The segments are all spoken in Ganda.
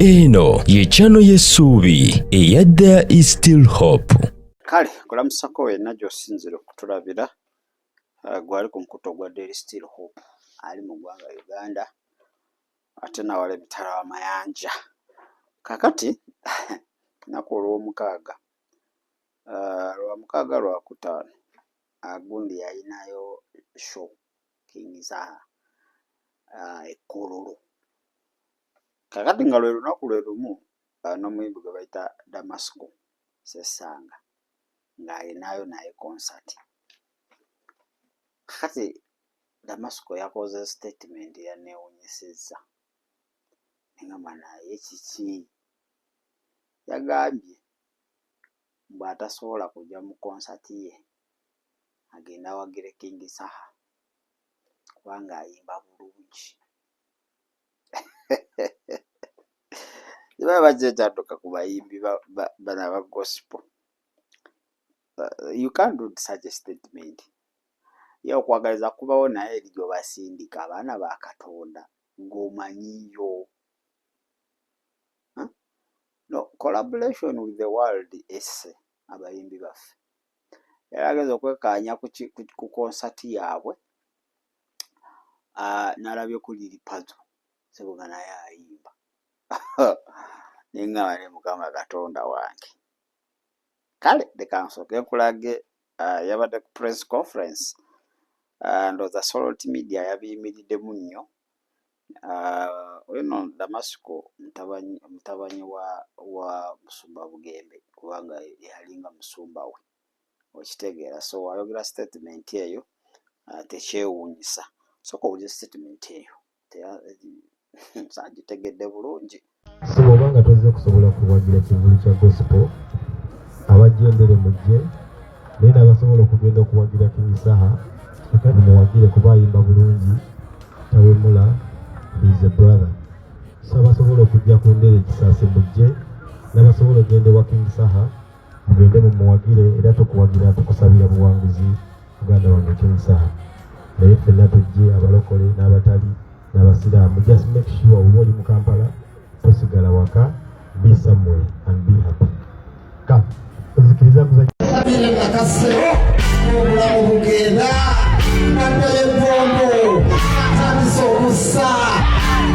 Eno ye channel y'essuubi eya There is still hope. Kale kulamusako wenna gy'osinzira okutulabira, gwali ku mukutu ogwa There is still hope ali mu ggwanga Uganda ate n'awala emitala w'amayanja. Kaakati lunaku olw'omukaaga, lwamukaaga lwakutaano, gundi yalinayo show King Saha e Kololo. Kaakati nga lwe lunaku lwe lumu n'omuyimbi gwe bayita Damasco Ssessanga ng'alinayo naye concert. Kaakati Damasco yakoze sitatimenti eyanneewuunyisizza ne ŋŋamba naye kiki? Yagambye mbu atasobola kujja mu concert ye agende awagire King Saha kubanga ayimba bulungi. Simanyi oba ki ekyatuuka ku bayimbi bano aba gospel. You can't do such a statement. Ye okwagaliza kubawo naye eri gy'obasindika abaana ba Katonda ng'omanyiyo. Huh? No, collaboration with the world esse abayimbi baffe. Yali agenze okwekkaanya ku konsati yaabwe n'alabye ku Lil Pazo ssebo nga naye ayimba. Ne ŋŋamba naye Mukama Katonda wange. Kale leka nsooke nkulage yabadde ku press conference, ndowooza Salt Media yabiyimiriddemu nnyo. Oyo nno Damasco mutabani wa Musumba Bugembe kubanga yalinga musumba we, okitegeera. So ayogera statement eyo tekyewuunyisa. Sooka owulire statement eyo, saagitegedde bulungi. So bw'oba nga tozze kusobola kuwagira kivvulu kya gospel, abajja embere mujje, naye n'abasobola okugenda okuwagira King Saha mumuwagire kuba ayimba bulungi, tawemula, he is a brother. So abasobola okujja ku Ndere Kisaasi mujje, n'abasobola okugenda ewa King Saha mugende mumuwagire, era tukuwagira tukusabira buwanguzi muganda wange King Saha. Naye ffenna tujje, abalokole n'abatali n'abasiraamu, just make sure oba oli mu Kampala tosigala waka, be somewhere and be happy. Ka nzikiriza kuzanya. Sabire Nakase obulamu bugenda naddala ebbombo atandise okussa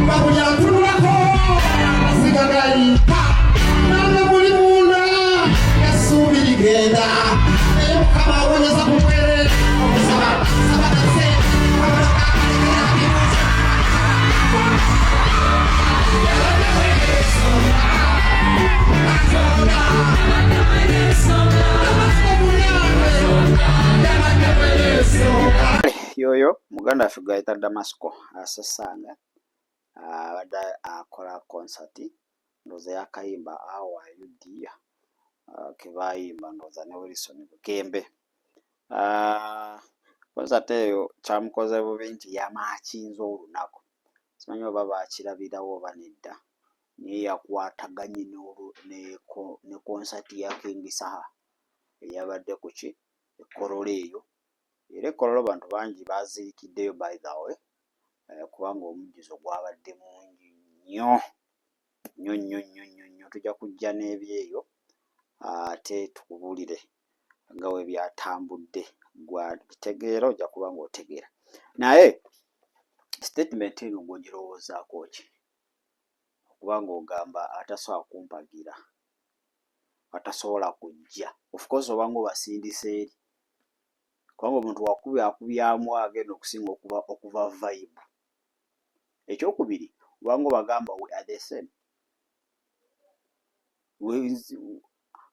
nga buli atunulako amaziga gayiika nange muli munda essuubi ligenda naye Mukama awonyeza ku bwerere okusaba saba nase. Yoyo muganda waffe gwe bayita Damasco Asesanga abadde akola konsati ndowooza y'akayimba How are you dear ke baayimba ndowooza ne Wilson Bugembe. Konsati eyo kyamukoze bubi nti yamaakinze olunaku, simanyi oba baakirabirawo oba nedda naye yakwataganye ne konsati ya King Saha eyabadde ku ki e Kololo eyo era e Kololo abantu bangi baazirikiddeyo by the way kubanga omujjuzo gwabadde mungi nnyo nnyo nnyo nnyo nnyo nnyo. Tujja kujja n'ebyeyo ate tukubuulire nga bwe byatambudde, ggwe abitegeera ojja kuba ng'otegeera. Naye sitatimenti eno ggwe ogirowoozaako ki? Okuba ng'ogamba atasobola kumpagira, atasobola kujja, of course oba ng'obasindise eri kubanga omuntu wakuba akubyamu agenda okusinga okuva vibe. Ekyokubiri oba ng'obagamba we are the same.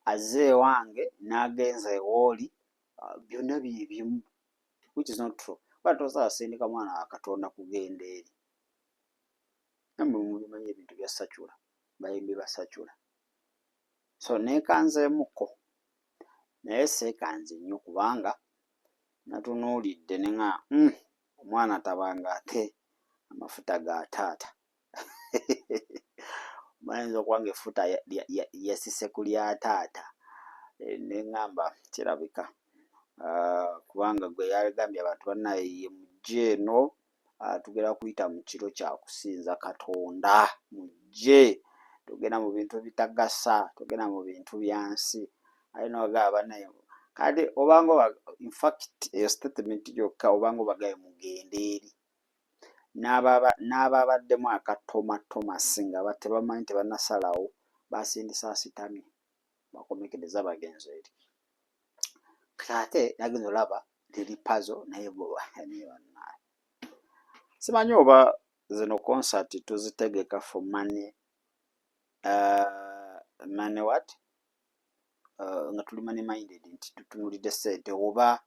Azze ewange n'agenze ew'oli byonna bye bimu which is not true. Kuba tosobola kusindika mwana wa Katonda kugenda eri. Nammwe mubimanyi ebintu bya sacula, bayimbi ba sacula. So neekanzeemukko naye seekanze nnyo kubanga natunuulidde ne ŋŋamba omwana tabanga ate amafuta ga taata. Bayinza okuba nga effuta yasise ku lya taata ne ŋŋamba kirabika kubanga gwe yagambye abantu bannaaye ye mujje eno, tugenda kuyita mu kiro kya kusinza Katonda mujje. Togenda mu bintu bitagasa, togenda mu bintu bya nsi. Aye nobagamba banaye kati obanga infact eyo statement yokka obanga obagaye mugende eri n'ababaddemu akatomatomasi nga tebamanyi tebannasalawo basindise asitamye bakomekereza bagenze eri. Kati ate nagenze olaba Lil Pazo naye naye bannange simanyi oba zino concert tuzitegeka for money, money what, nga tuli money minded nti tutunulidde ssente, oba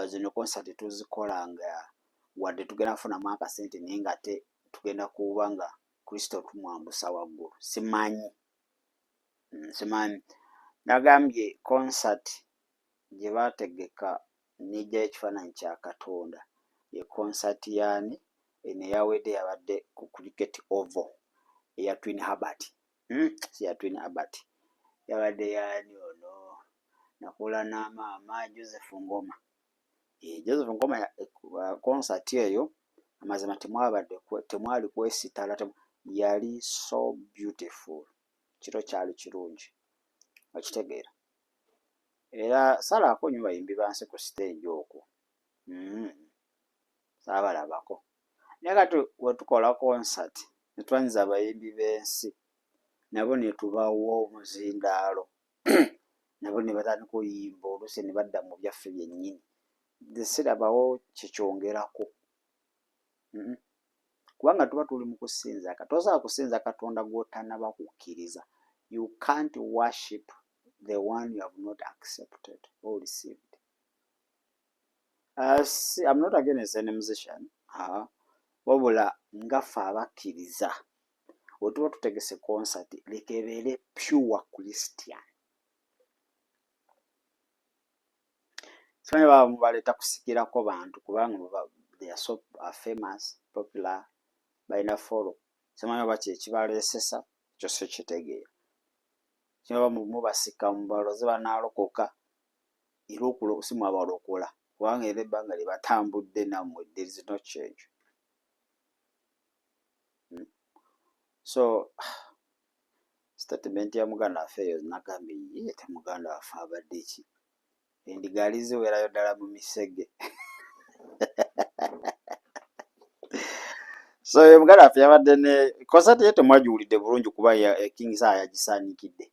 zino concert tuzikola nga wadde tugenda kufunamu akasente naye nga ate tugenda kuba nga Kristo tumwambusa waggulu. Simanyi, simanyi. Nagambye concert gye baategeka n'eggyayo ekifaananyi kya Katonda ye concert y'ani? Eno eyawedde yabadde ku Cricket Oval eya Twin Herbert. Si ya Twin Herbert, yabadde y'ani ono? Nakula n'amaama Joseph Ngoma. Joseph Ngoma concert eyo amazima temwabadde temwali kwesitala, yali so beautiful, kiro kyali kirungi, okitegeera. Era salaako nnyo bayimbi ba nsi ku stage okwo, saabalabako. Naye kati wetukola concert ne twanyiza abayimbi b'ensi nabo ne tubawa omuzindaalo nabo ne batandika oyimba oluusi ne badda mu byaffe byennyini, nze sirabawo kyekyongerako, kubanga tuba tuli mu kusinza. Tosobola kusinza Katonda gw'otannaba kukkiriza. You can't worship the one you have not accepted or received. See, I'm not against any musician, wabula nga ffe abakkiriza bwe tuba tutegese concert leka ebeere pure Christian. Simanyi baba mubaleeta kusikirako bantu kubanga they are so famous, popular, balina follow. Simanyi oba kye kibaleesesa, ekyo sikitegeera. Simanyi oba mubasika mubaloze banaalokoka, era si mwabalokola kubanga era ebbanga lye batambudde nammwe there is no change. So statement ya muganda waffe eyo nagambye ye te muganda waffe abadde ki? Endiga aliziwerayo ddala mu misege. So muganda waffe yabadde ne concert ye temwagiwulidde bulungi kuba King Saha yagisaanikidde.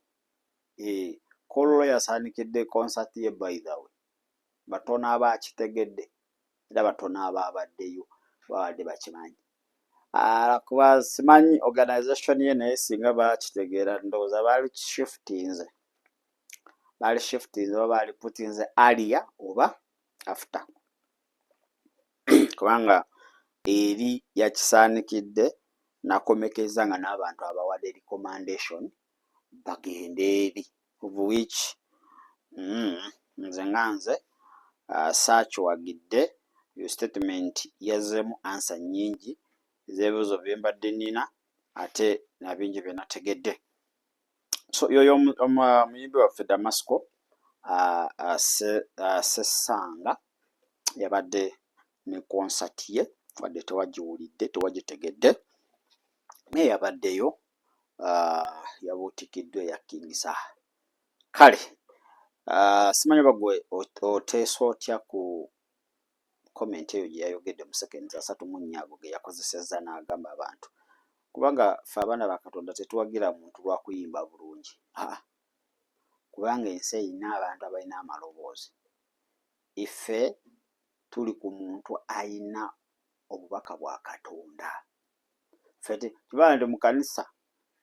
Kololo yasaanikidde concert ye by the way. Batono abaakitegedde era batono abaabaddeyo babadde bakimanyi. Kuba simanyi organization ye naye singa baakitegeera ndowooza baali shiftinze. Baali shiftinze oba baali putinze earlier oba after. Kubanga eri yakisaanikidde n'akomekeza nga n'abantu abawadde recommendation bagende eri, of which nze nga nze saakiwagidde. Eyo statement yazzeemu answer nnyingi ez'ebibuuzo bye mbadde nnina ate na bingi bye nategedde. So yoyo omuyimbi waffe Damasco Ssessanga yabadde ne concert ye wadde tewagiwulidde tewagitegedde naye yabaddeyo, yabuutikiddwa eya King Saha. Kale simanyi oba ggwe oteesa otya ku comment eyo gye yayogedde mu seconds 34 ago ge yakozesezza n'agamba abantu, kubanga ffe abaana ba Katonda tetuwagira muntu lwa kuyimba bulungi, aa kubanga ensi erina abantu abalina amaloboozi. Iffe tuli ku muntu ayina obubaka bwa Katonda. Ffe tebala nti mu kanisa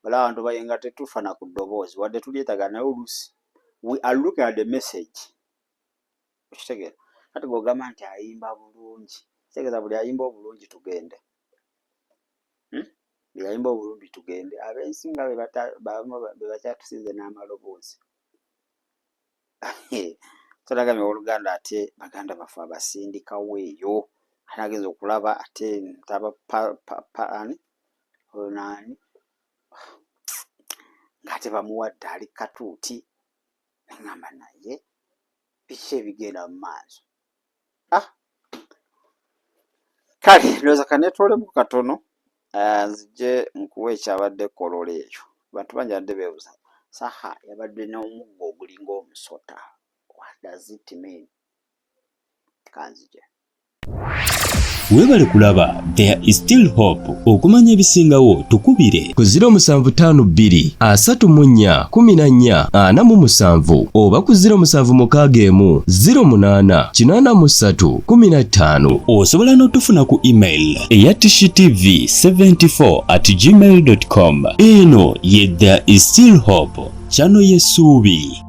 olaba abantu bayenga tetufa na ku ddoboozi wadde tulyetaaga naye oluusi we are looking at the message. Okitegeera? Kati gw'ogamba nti ayimba bulungi, kitegeeza buli ayimba obulungi tugende. Buli ayimba obulungi tugende. Ab'ensi nga be bakyatusinze n'amaloboozi. Tolagambye owooluganda ate baganda baffe abasindikawo eyo. Ate agenze okulaba ate ntaba ani oyo ani ng'ate bamuwadde ali katuuti. Nangamba naye biki ebigenda mu maaso? Kale ndowooza kaneetoolemu katono, nzije nkuwe ekyabadde Kololo eyo. Abantu bangi badde beebuuza, Saha yabadde n'omuggo ogulinga omusota. What does it mean? Kanzije. Weebale kulaba There is still hope. Okumanya ebisingawo tukubire ku 0752 34 14 47 oba ku 0761 08 83 15. Osobola n'otufuna ku email eya tishtv74 at gmail com. Eno ye There is still hope, channel y'essuubi.